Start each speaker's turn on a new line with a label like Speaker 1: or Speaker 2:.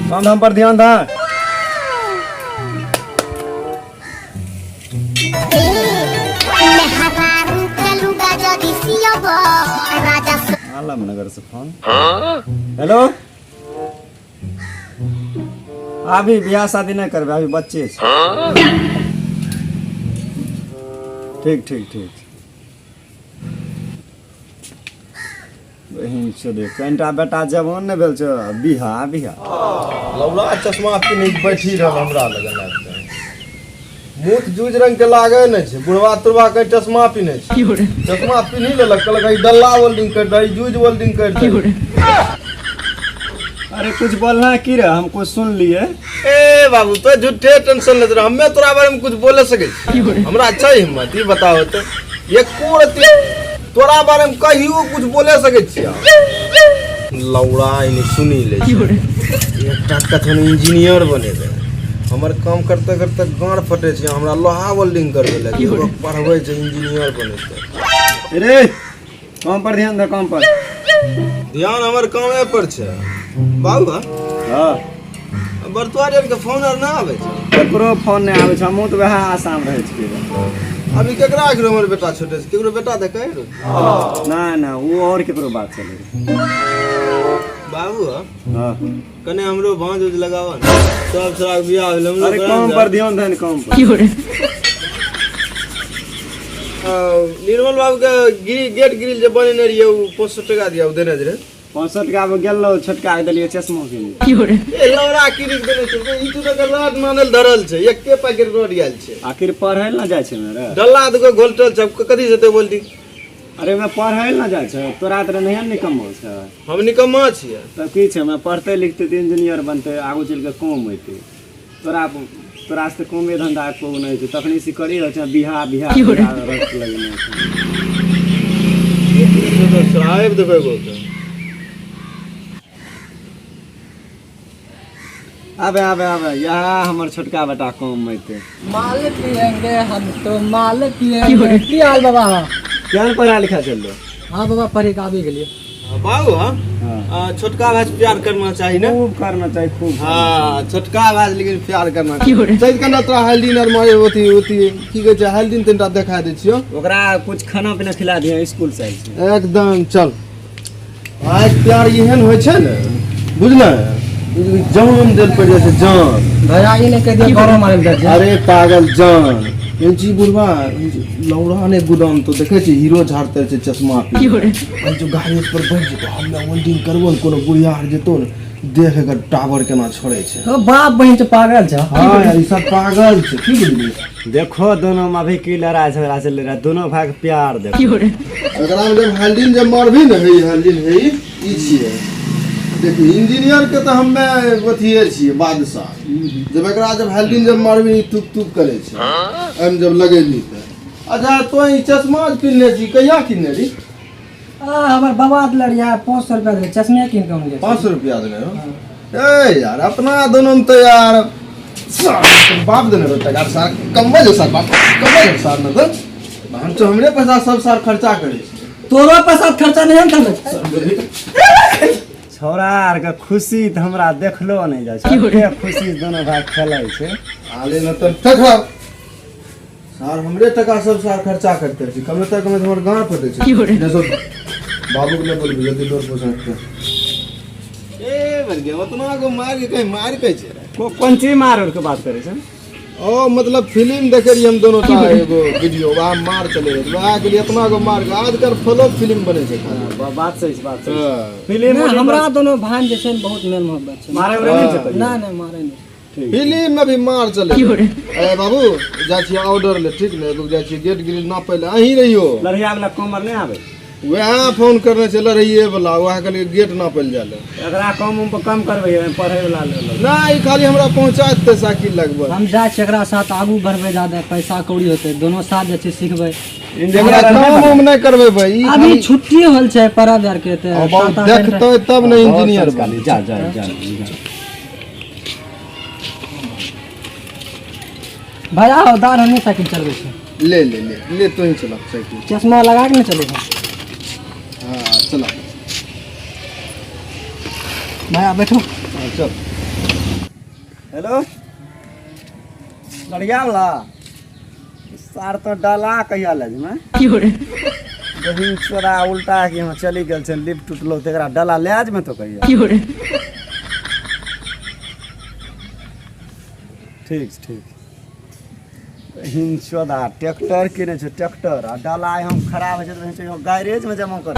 Speaker 1: काम धाम पर ध्यान दा। आलमनगर से फोन। हेलो, अभी बियाह शादी नहीं करबे, अभी बच्चे छै। ठीक ठीक ठीक। बहिन चोदे, कनिटा बेटा जवान नहि भेल छौ, बिहा बिहा।
Speaker 2: लौड़ा चश्मा पिन्ह के बैठी रहल हमरा लगन आबि कऽ। मुँह तऽ जूझ रंग के लागै नहि छै, बुढ़वा तुढ़वा के चश्मा पिन्है छै। चश्मा पिन्ही लेलक, कहलक ई डल्ला वेल्डिंग कर दे, ई जूझ वेल्डिंग कर दे।
Speaker 1: अरे कुछ बोलना की रे, हम कुछ सुन लिए।
Speaker 2: ए बाबू, तो झूठे टेंशन लेते रह, हम्मे तोरा बारे में कुछ बोले सकै छी? हमरा छै हिम्मत? ई बताओ तो, एको रत्ती तोरा बारे में कहियो कुछ बोले सकै छियै? लौड़ा एने सुनी ले छै। एकटा कथन इंजीनियर बनेबै, हमर काम करते करते गाँड़ फटे छै, हमरा लोहा वेल्डिंग करबै लगे, एगो पढ़बै छै इंजीनियर बनेतै।
Speaker 1: रे काम पर ध्यान दे, काम पर।
Speaker 2: ध्यान हमर कामे पर छै बाबू।
Speaker 1: हाँ।
Speaker 2: बरतुआ के फोन आर नहि आबै छै?
Speaker 1: ककरो फोन नहि आबै छै, हमहूँ तऽ वएह आशामे रहै छियै।
Speaker 2: अभी केकरा केकरो हमर बेटा छोटे छै, केकरो बेटा देखै?
Speaker 1: नहि नहि, ओ आओर केकरो बात चलै।
Speaker 2: बाबू।
Speaker 1: हाँ।
Speaker 2: कने हमरो भाँज उज लगाबऽ ने, सब छोरा के बियाह भेल, हमरो
Speaker 1: अरे
Speaker 2: करान
Speaker 1: काम
Speaker 2: जा।
Speaker 1: पर ध्यान दे ने, काम पर।
Speaker 2: निर्मल बाबू के गिरी गेट ग्रिल जे बनेने रहियै, ओ 500 टका दिया, ओ देने रहे।
Speaker 1: 500 टका मे गेल रहो, छोटका के देलियै चश्मा किन।
Speaker 2: ए लौड़ा, किन के देने छै? ई तू तऽ रड मानल धरल छै, एके पैकेट रड आयल छै।
Speaker 1: आखिर पढ़ै लए ने जाइ छै ने रे?
Speaker 2: डल्ला दुगो घोलटल छै, कथी से बोलती?
Speaker 1: अरे ओहिमे पढ़ै लए ने जाइ छै, तोरा तऽ नहिए ने निकम्मो छै।
Speaker 2: हम निकम्मा छियै?
Speaker 1: तब की छै? ओहिमे पढ़तै लिखतै तऽ इंजीनियर बनतै, आगू चलि कऽ काम अयतै। तोरा तोरा से तऽ कमे धन्धा एको नहि छै, तखनी से करी रहल छै बिहा बिहा बिहा रट लगेने छै।
Speaker 2: साहेब देखो एगो के।
Speaker 1: आबे आबे आबे, यहाँ हमर छोटका बेटा काम अयतै।
Speaker 3: माल पियेंगे हम तो, माल पियेंगे। की हाल बाबा?
Speaker 1: केहन पढ़ा लिखा चल?
Speaker 3: हाँ बाबा, पढ़े के आबि गेलियै।
Speaker 2: बाबू, हाँ।
Speaker 1: हाँ।
Speaker 2: छोटका भाई से प्यार करना चाहिए ना?
Speaker 1: खूब करना चाहिए, खूब।
Speaker 2: हाँ, छोटका भाई से लेकिन प्यार करना चाहिए। कना तोरा हल्दी आर मारे ओथी ओथी की कहै छै, हल्दी तनिटा देखा दै छियौ।
Speaker 1: ओकरा कुछ खाना पीना खिला दिया, स्कूल से आयल छै।
Speaker 2: एकदम, चल। भाई के प्यार एहन होइ छै ने, बुझल, जान देल पड़ि जाइ छै, जान।
Speaker 3: भैया, ई नहि कहि दियौ गौरव मारै लए जाइ छै।
Speaker 2: अरे पागल, जान एन छी बुढ़वा लौड़ा ने, गोदाम तो देखै छी, हीरो झाड़ते छै चश्मा पी जो गाड़ी पर बैठ जेतो, हमे वेल्डिंग करबो ने, कोनो बुढ़िया आर जेतो ने, देख एकर टावर केना छोड़ै छै।
Speaker 3: तो बाप बहिन छै, पागल छै।
Speaker 2: हाँ यार, ई सब पागल छै, की बुझली?
Speaker 1: देखो दोनों में अभी की लड़ाई झगड़ा चल रहा है, दोनों भाई के प्यार देखो।
Speaker 2: एकरा में जब हैंडल जब मारबी ने, है हैंडल, है ई छियै। देखी, इंजीनियर के तऽ हमे अथिए छियै बादशाह। जब एकरा जब हैंडल जब मारबी, ई तुक तुक करै छै एहिमे जब लगेबी तऽ। अच्छा, तो ई चश्मा जे किनने छी, कहिया किनने रही?
Speaker 3: हमर बाबा देले रहियै, 500 रुपया देले, चश्मे कीन कऽ आनलियै।
Speaker 2: 500 रुपया देने रहो? ए यार, अपना दोनों में तो यार सार, बाप देने रहो टका सार, कमबै जो सार, बाप कमबै जो सार ने। तऽ हम तो हमरे पैसा सब सार खर्चा करै छी।
Speaker 3: तोरो पैसा खर्चा नहीं है ने?
Speaker 1: छौड़ा आरके खुशी तऽ हमरा देखलो नहि जाइ छै, एते खुशी दोनों भाई खेलै छै।
Speaker 2: आले न तऽ टका सार, हमरे टका सब सार खर्चा करते छी, कमे तक कमे हमर गाँव फटे छै। नहीं सब बाबू के नहीं बोलबी, जल्दी डोर पोसा ए मर गया। उतना को मार के कहीं मार के छै।
Speaker 1: कोन चीज मार के बात करै छै?
Speaker 2: ओ मतलब फिल्म देखे रहियै हम दोनों टा एगो वीडियो, वहाँ मार चले रहे, वहाँ के लिए इतना गो मार के। आजकल फॉलो फिल्म बने छै खाली।
Speaker 1: हाँ, बात सही छै, बात सही छै।
Speaker 2: हाँ।
Speaker 1: फिल्म
Speaker 3: नहि, हमरा दोनों भाई जे छै ने, बहुत मेल मोहब्बत छै।
Speaker 1: मारे उरे नहि छै कहियो?
Speaker 3: नहि नहि, मारे नहि।
Speaker 1: ठीक।
Speaker 2: फिल्म में भी मार चले। ए बाबू, जाइ छियै ऑर्डर ले, ठीक ने? एगो जाइ छियै गेट ग्रिल नापै ले, अहीं रहियो।
Speaker 1: लड़िया वाला कमर नहि आबै?
Speaker 2: वएह फोन करने छै लड़ैये वाला, वएह कहलियै गेट नापै ले जाइ ले।
Speaker 1: एकरा कम उम पर कम करबै, पढ़ै वाला लेल।
Speaker 2: नहि, ई खाली हमरा पहुंचा देतै साइकिल लगबै।
Speaker 3: हम जाइ छियै एकरा साथ, आगू बढ़बै, जादा पैसा कौड़ी होतै, दोनों साथ जाइ छियै, सिखबै।
Speaker 2: एकरा काम उम नहि करबै भाई ई।
Speaker 3: अभी
Speaker 2: खाली
Speaker 3: छुट्टी होल छै परब आर के तऽ
Speaker 2: अब
Speaker 3: सात आठ घंटा।
Speaker 2: देखतै तब ने इंजीनियर बनी।
Speaker 1: जा जा जा जा।
Speaker 3: भैया हो दार, हम नहीं साइकिल चलबै छै।
Speaker 2: ले ले ले ले, तू ही चला साइकिल।
Speaker 3: चश्मा लगा के नहीं चलै छै।
Speaker 2: हाँ, चला।
Speaker 3: भैया, बैठो।
Speaker 2: हाँ, चल।
Speaker 1: हेलो लड़िया वाला सार तो डाला कहिया ले जमे बहिन चोरा उल्टा के यहाँ चली गेल छै लिफ्ट टूटलो तेकरा डाला ले जमे तो कहिया। ठीक छै, ठीक। बहिन चोदा ट्रैक्टर किने छै ट्रैक्टर आ डाला हम खराब होइ छै तऽ गैरेज में जमा कर।